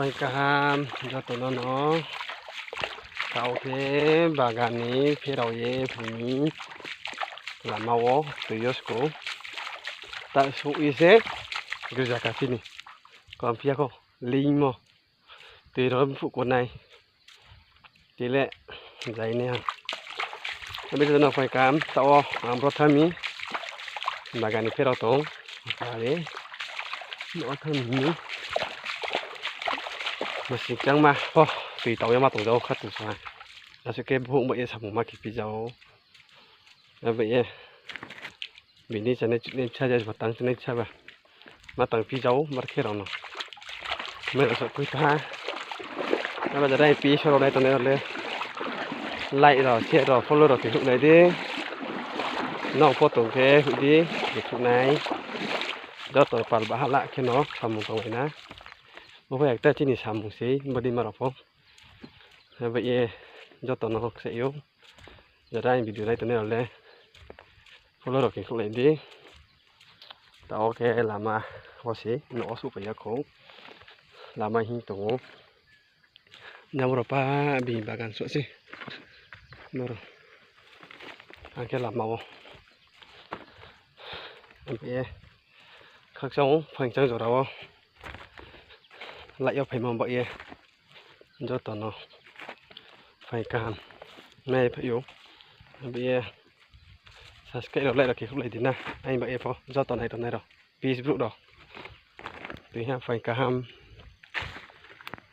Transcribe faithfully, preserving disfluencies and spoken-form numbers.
Phai kaham joto no no. Taoh khe bagan ni pherao ye phai mi lama wo tui yo skou. Ta souh ye se girza kha chini. Kom phi ya kho, lingmo. Tui rao phuh ko nai. Tui le zai nai ha. Abo joto no phai kaham, taoh wo ang bro thanng mi. Bagan ni pherao tong. Are. Bo thanng mi. Masi kchangma pho tui taoh ye ma tong jao kha tong sa ha. Asuh khe bhouh bai ye samung ma khe phi jao. Abo ye bini chanai chunai bsa ja, ma tang chunai bsa ba. Ma tang phi jao, mar khe rao no. Mai rao souh khui tha. Abo jara pi so rao nai tongnai rao le like rao, share rao, follow rao khe hoihlai di. Nrao pho tong khe hoih di, khe thuh nai. Joto pal baha la khe no samung tong lai na. Bo phai ekta chini samung sei, bodei ma rao pho. Abo ye joto no ksaih ou. Jara aini video nai tongnai rao le follow rao khe hoihlai di. Taoh khe lama wo se, no wo souhphai ya khou. Lama hing tong ou. Naboro pa bini bagan souh se. Boro. Ang khe lama wo. Abo ye khakchang ou, phaingchang jora wo. Light yo phaimo ba ye. Joto no phai kaham nai phai ou. Abo ye subscribe rao, like rao khe hoihlai di na. Aini ba ye pho joto nai tongnai rao, peace brouh rao. Tui ha phai kaham.